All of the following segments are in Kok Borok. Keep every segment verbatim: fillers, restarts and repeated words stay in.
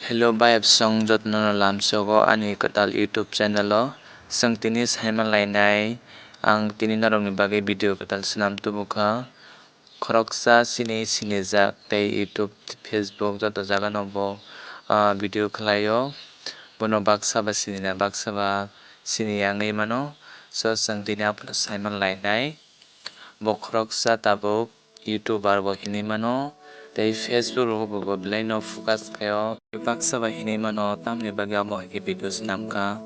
Hello bayapsong jotono lamsogo ani kwtal YouTube channel o. Chwng tini saima lainai, ang tini norokni bagwi video kwtal swnam tubukha. Khoroksa chini sinijak tei YouTube, Facebook joto jagano bo, ah, video khlaio. Bono baksa ba sinina, baksa ba siniya wngwi mano. So, chwng tini abono saima lainai. Bo khoroksa tabuk YouTuber bo hinwi mano, tei Facebook rogo bo, bo belaino focus khaio. Baksa bai hinwi mano, tamni bagwi abo hai khe video swnamkha.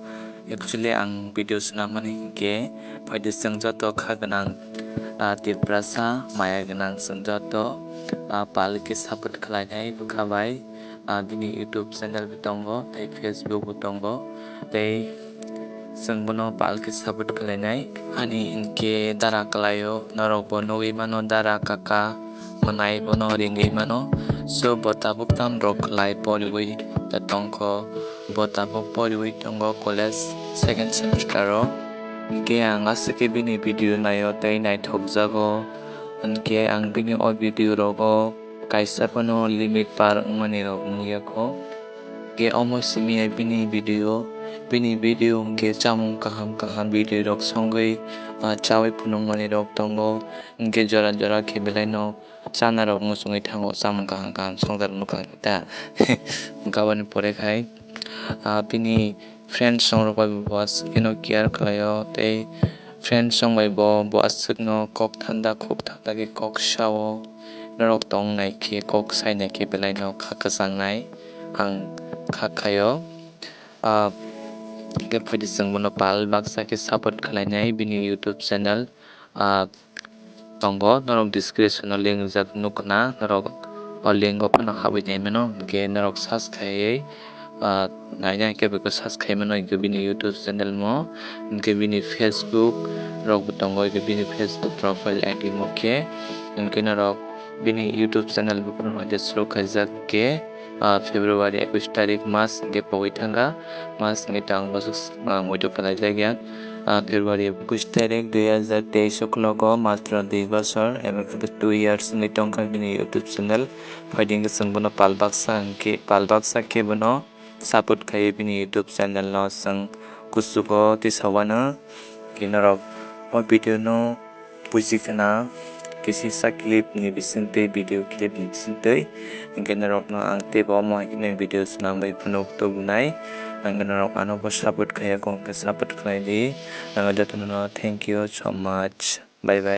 Actually, ang video swnam mani hinkhe, phaidi chwng joto kha gwnang, ah, Tiprasa, maya gwnang chwng joto, ah, pal khe support khlainai bwkha bai. Ah, bini YouTube channel bo tongo, tei Facebook bo tongo, tei chwng bono pal khe support khlainai. Ani hinkhe dara kwlaio, norok bo nugwi mano, dara kaka mwnai bono ringwi mano. So, bo tabuk tam rok khlai poriwi tongkho, bo tabuk poriwi tongo college second semester o. Hinkhe ang aswk khe bini video naio tei naithokjago, hinkhe ang bini o video rogo kaisa phano limit par wngmani rok nukya kho. Hinkhe omo simi ya bini video, bini video hinkhe chamung kaham kaham video rok songwi, ah, chawi phunukmani rok tongo. Hinkhe jora jora khe belaino chana rok muchungwi thango, chamung kaham kaham songjakrok nukha ta. Hinkhe aboni pore khai, ah, bini friends songrok bai bo aswk kheno care khlaio tei friends song bai bo, bo aswkno kok thanda khuk thanda khe kok sao. Norok tong nai khe, kok sai nai khe belaino kha kwchangnai ang kha khaio. Ah, hinkhe phaidi chwng bono pal baksa khe support khlainai bini YouTube channel, ah, tongo, norok description o link rijak nukna, norok o link o phano habwi nai mano, hinkhe norok search khaiwi, ah, naina hinkhe bwkhe search khai mano, hinkhe bini YouTube channel mo, hinkhe bini Facebook rok bo tongo, hinkhe bini Facebook profile I D mo khe, hinkhe norok bini YouTube channel bo phano haikhe suru khaijak khe, ah, February ekush tarik mas hinkhe pogwi thangkha, mas hinkhe to ang bwswk, ah, muitu khlaijak ya. Ah, February ekush tarik dui hazar teis uklogo matro dui bosor, eba khe two years wngwi tongkha bini YouTube channel. Phaidi hinkhe chwng bono pal baksa hinkhe, pal baksa khe bono support khaiwi bini YouTube channel no chwng kuchugo tisawano. Hinkhe norok o video no buji khna, kisisa clip ni bisingtwi, video clip ni bisingtwi. Hinkhe norokno ang teibo omo hai kheno video swnamwi phunuk tubunai. Hinkhe norok ano bo support khaiya kho, hinkhe support khlai di. Ang jotono thank you so much. Bye bye.